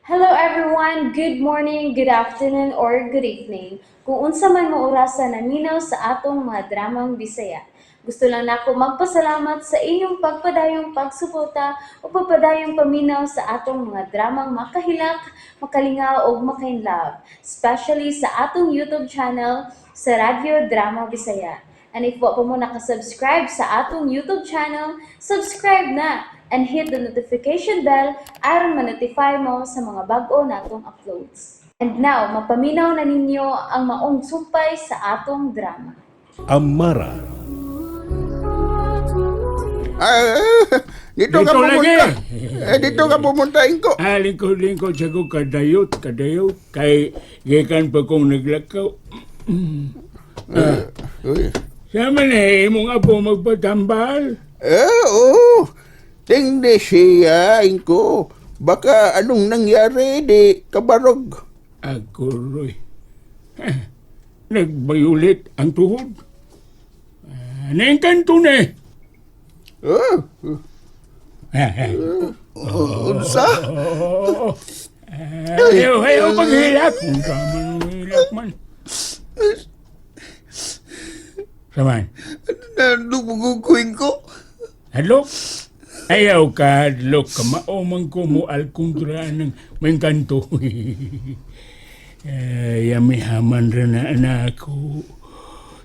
Hello everyone! Good morning, good afternoon, or good evening. Kung unsa man mo orasa naminaw sa atong mga dramang Bisaya. Gusto lang nako magpasalamat sa inyong pagpadayong pagsuporta o pagpadayong paminaw sa atong mga dramang makahilak, makalingaw ug makainlove, especially sa atong YouTube channel sa Radyo Drama Bisaya. And if wa pa mo nakasubscribe sa atong YouTube channel, subscribe na and hit the notification bell aron ma-notify mo sa mga bag-o natong uploads. And now, mapaminaw na ninyo ang maong sumpay sa atong drama. Amara. Ah, dito ka Dito pumunta. lagi. Eh, dito ka pumunta, Ingko. Ah, lingkod-lingkod sa ko kadayot, kadayot. Kay gikan pa kong naglakaw. Uy. Sama na eh, imong apo magpatambal. Eh, oo. Tingdi siya, Ingko. Baka anong nangyari di kabarog. Ako, Roy. Eh, nagbayulit ang tuhod. Ah, naengkanto na eh. Oh, Ah, ah. unsa? Oo. Ah, ayaw, ayaw paghilak. Kung tama nung hilak man. Saman, Nandubugog ko, Ingko. hadlok. Ayaw ka, hadlok. Kamao man ko mo alkontra ng may kanto. Ay, amihaman rin na anak ko.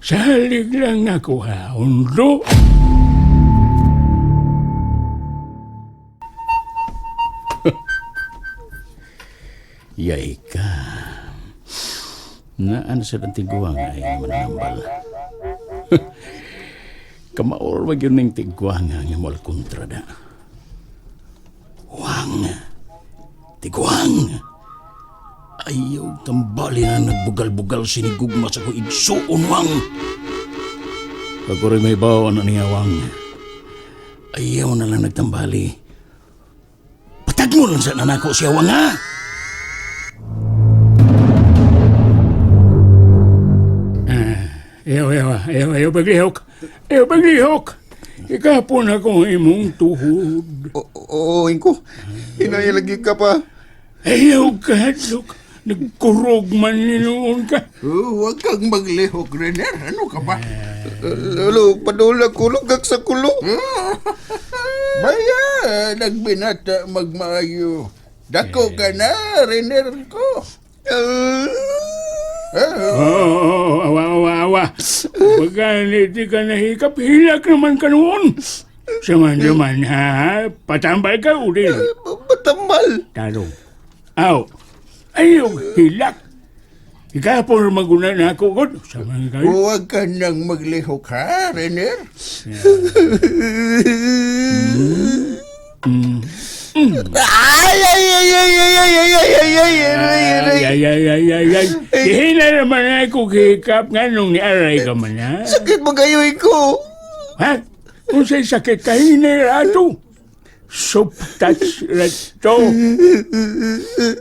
Salig lang ako ha, undo. Yay ka. Naan sa tiguang ay mananambal. Kamaor wag yun ning tiguang nga mo kontra da. Wang. Tiguang. Ayaw tambali na nagbugal-bugal sinigugma sa ko igsuon wang. Ako rin may bawa na niya wang. Ayaw na lang nagtambali. Patag mo lang sa nanako siya wang ha. Ayaw, ayaw, ayaw, ayaw paglihok. Ayaw paglihok. Ikapon ako imong tuhod. Oo, Ingko. Hinaya lagi ka pa. Ayaw ka, hadlok. Nagkurog man ni noon ka. Oh, huwag kang maglihok, Renner. Ano ka ba? Lolo, padula kulog kag sa kulo. Baya, nagbinata magmaayo. Dako ka na, Renner ko. Ah, Oo, oh, awa, awa, awa. Pagka hindi ka nahikap, hilak naman ka noon. Saman, saman, ha? Patambal ka, uli. Patambal. Tarong. Aw, ayaw, hilak. Ikapon maguna na ako, God. Saman kayo. Huwag ka nang maglihok, ha, Renner? Ay, ay, ay, ay, ay, ay, ay, ay, ay, ay, aray, aray. Ay, ay, ay, ay, ay. Ihina naman ako hikap nga nung niaray ka man, ha? Sakit mo kayo, Iko. Ha? Kung sa'y sakit ka, hinay ato. Soap touch rato.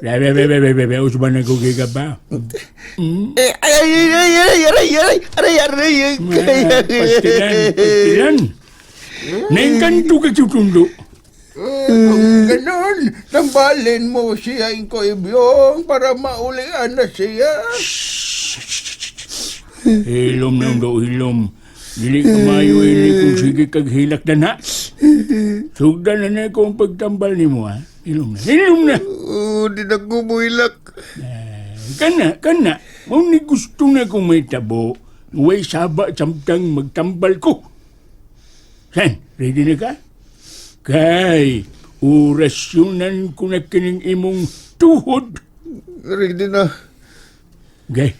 Be, be, be, be, be, be, usban na kong hikap ba? Eh, ay, ay, ay, ay, aray, aray, aray, aray, aray, aray. Ah, pastilan, pastilan. Naingkanto ka tutundo. Kung ganun, tambalin mo siya, Inko Ibyong, para maulian na siya. Hilom na do, hilom. Dili ka mayo ini kung sige kag hilak na na. Sugdan na na ko ang pagtambal nimo ha. Hilom na, hilom na. Oo, di na ko muhilak. Kana, kana. Mao ni gusto na kong may tabo. Way saba samtang magtambal ko. San, ready na ka? Kay, orasyonan ko na kining imong tuhod. Ready na. Okay.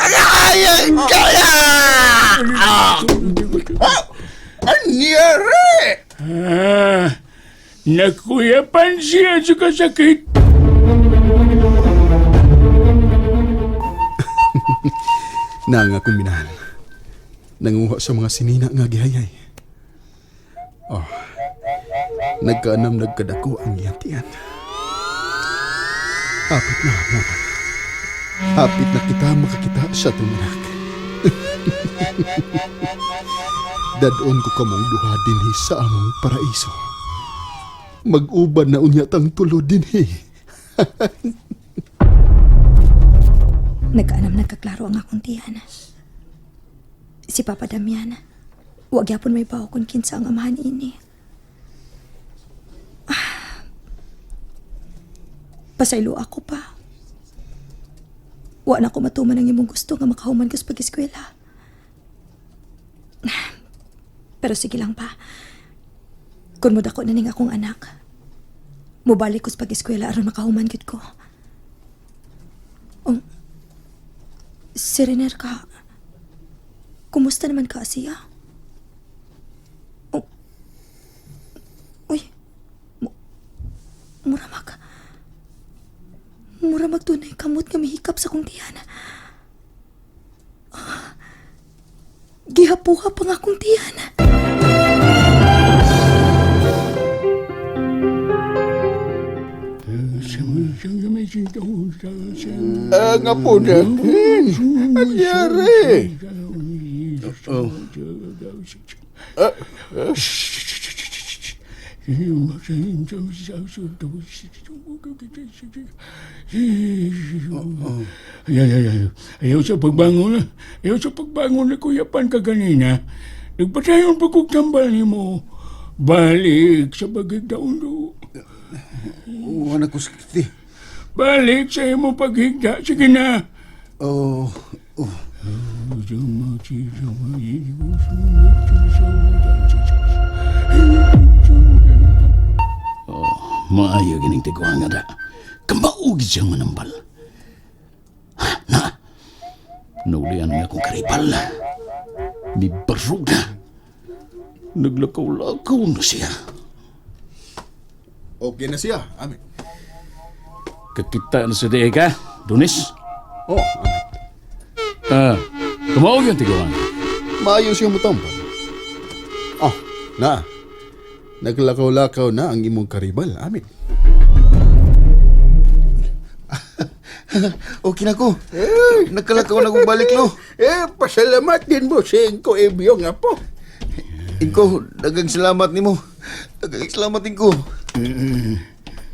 Ay, ay, kaya! Anyari? Ah, nakuyapan siya sa kasakit. Na nga akong minahal. Nanguha sa mga sinina nga gihayay. Oh, nagkaanam nagkadako ang iyang tiyan. Apit na mo. Hapit na kita makakita sa atong anak. Dadon ko kamong duha dinhi sa among paraiso. Mag-uban na unya tang tulo dinhi. Nagkaanam nagkaklaro ang akong tiyan. Si Papa Damian, wag yapon may bawo kung kinsa ang amahan ini. Ah. Pasaylo ako pa. Wa na ko matuman ang imong gusto nga makahuman ko sa pag-eskwela. Ah, pero sige lang pa. Kung mudako na ning akong anak, mubalik ko sa pag-eskwela aron makahuman gid ko. Si Rener ka, kumusta naman ka siya? Oh. Uy, mura mag... Mura magtunay kamot nga mihikap sa kong tiyan. Ah, gihapuha pa nga akong tiyan. Ah, nga po natin. Anyari? Oh. Ay, ay, ay, ay. Ayaw sa pagbangon. Ayaw sa pagbangon na kuya pan ka ganina. Nagpatayon pa kong tambal ni mo. Balik sa bagig do. Wala ko sakit eh. Balik sa imo paghigda. Sige na. Oh, oh. Maayo gining tiguang nga da. Kamao gid siyang manambal. Ha, na. Naulian nga akong karibal. Ni barog na. Naglakaw-lakaw na siya. Okay na siya, Amit. Kakita na sa diay ka, Dunis. Oh, Amit. Ah, kamao yung tiguang. Maayo siya mutambal. Oh, na. Naglakaw-lakaw na ang imong karibal, Amit. Okay na ko. Nagkalakaw na kong balik lo. Eh, pasalamat din mo sa Inko Ebyo nga po. Inko, dagang salamat nimo. Dagang salamat Inko.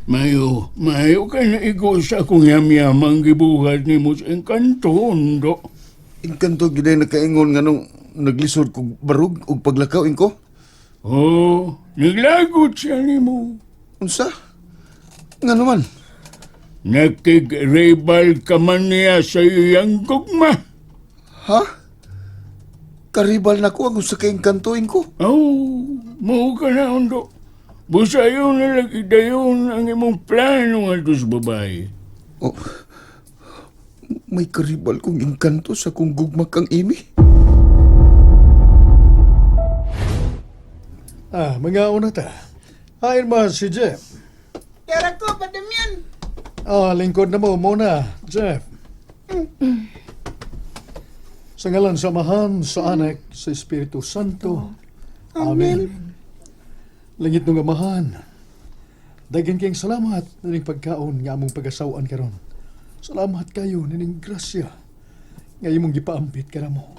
Mayo, mayo ka na igo sa akong yamyamang gibuhat ni mo sa engkanto, Ondo. Engkanto gid ay nakaingon nganong naglisod kog barug og paglakaw Inko. Oh, naglagot siya ni mo. Unsa? Ngano man? Nakig-rebal ka man niya sa iyang gugma. Ha? Karibal na ko ang usa ka engkanto Inko. Oh, mo ka na, Ondo. Busayon na lang idayon ang imong plano nga sa babae. Oh, may karibal kong engkanto sa kong gugma kang Amy. Ah, mga una ta. Hain ba si Jeff? Tara ko, Padamian. Ah, lingkod na mo muna, Jeff. Sa ngalan sa Amahan, sa Anak, sa Espiritu Santo. Amen. Langit ng Amahan, daghan kayong salamat nining pagkaon nga among pagasawan karon. Salamat kayo nining grasya nga imong gipaampit kanamo.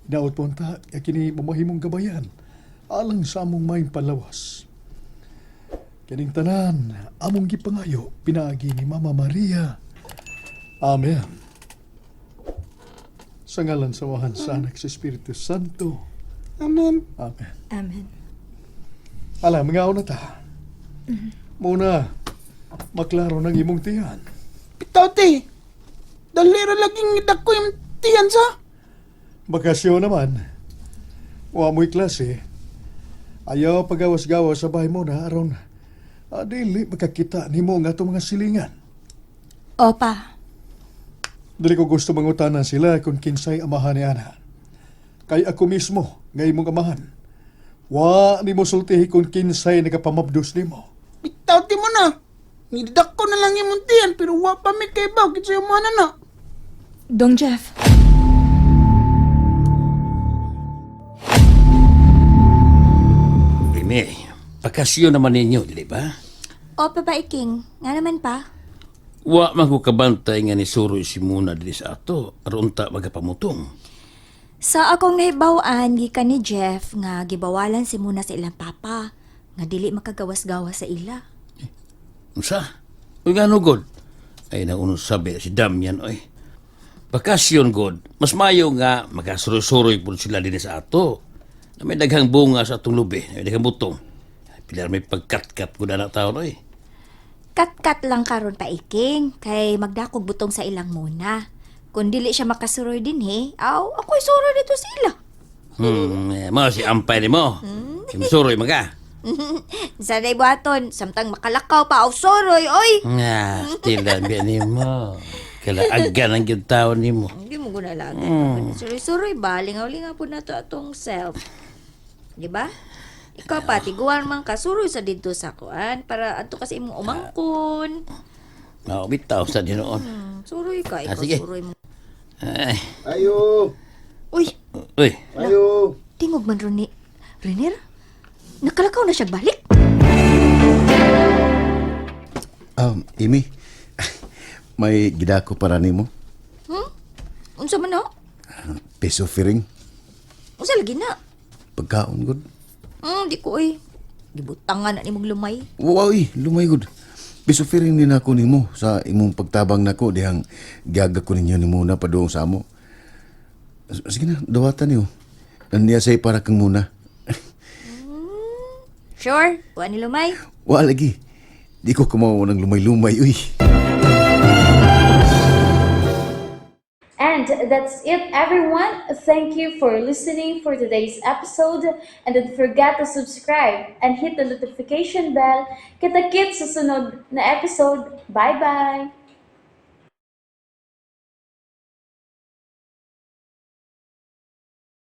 Inaot po unta nga kini mamahimong gabayan alang sa among maayong palawas. Kining tanan, among gipangayo, pinaagi ni Mama Maria. Amen. Sa ngalan sa Amahan, sa Anak, sa Espiritu Santo. Amen. Amen. Amen. Ala, mga una ta. Muna, maklaro ng imong tiyan. Bitaw te. Dali ra laging dako yung tiyan sa. Bakasyon naman. Wa mo'y klase. Ayaw pagawas-gawas sa bahay mo na aron dili makakita nimo nga atong mga silingan. Opa, Dili ko gusto mangutanan sila kung kinsay amahan ni Ana. Kay ako mismo nga imong amahan. Wa nimo sultihi kung kinsay nagapamabdos nimo. Bitaw te mo na. Nidako na lang imong tiyan pero wa pa mi kay baw kinsa yung mga na. Dong Jeff. Rene, bakasyon naman ninyo, di ba? Opa ba, Iking? Nga naman pa. Wa man ko kabantay nga nisuroy si Muna diri sa ato aron ta magapamutong. Sa akong nahibaw-an gikan ni Jeff nga gibawalan si Muna sa ilang papa nga dili makagawas-gawas sa ila. Unsa? Uy ngano god? Ay naunong sabi si Damian oy. Bakasyon god, mas mayo nga makasuroy-suroy pud sila dinhi sa ato. Na may daghang bunga sa atong lubi, na may daghang butong. Pila may pagkatkat ko na taon oy. Katkat lang karon paiking kay magdakog butong sa ilang muna. Kung dili siya makasuroy dinhi, aw ako'y suroy dito sila. Eh, mao si ampay nimo. Hmm. Suroy maga. Sa day buhaton, samtang makalakaw pa aw suroy oy. Nga, stila biya nimo. Kalaagan ang gyud taon nimo. Hindi mo guna lagi. Suroy-suroy ba? Lingaw-lingaw po na to atong self. Di ba? Ikaw pa, tiguan man ka, suroy sa dito sa kuan para adto kasi imong umangkon. Mao bitaw sa dinoon. Suroy ka, Ah, ikaw sige. suroy mo. Ay, Ayo! Uy, uy. Ayo! tingog man ron ni Renir. Nakalakaw na siya balik. Imi, may gidako para nimo. Unsa man no? Peso fearing. Unsa lagi na? Pagkaon gud. Di ko oy. Gibutangan na nimong lumay. Wow, uy, lumay gud. Peso fearing ni nako nimo sa imong pagtabang nako dihang giaga ko ninyo ni muna padung sa amo. Sige na, dawatan niyo. Nandiya say para kang muna. Sure, wa ni lumay. Wa lagi. Di ko kumawa ng lumay-lumay, uy. And that's it, everyone. Thank you for listening for today's episode. And don't forget to subscribe and hit the notification bell. Kita-kits sa sunod na episode. Bye-bye!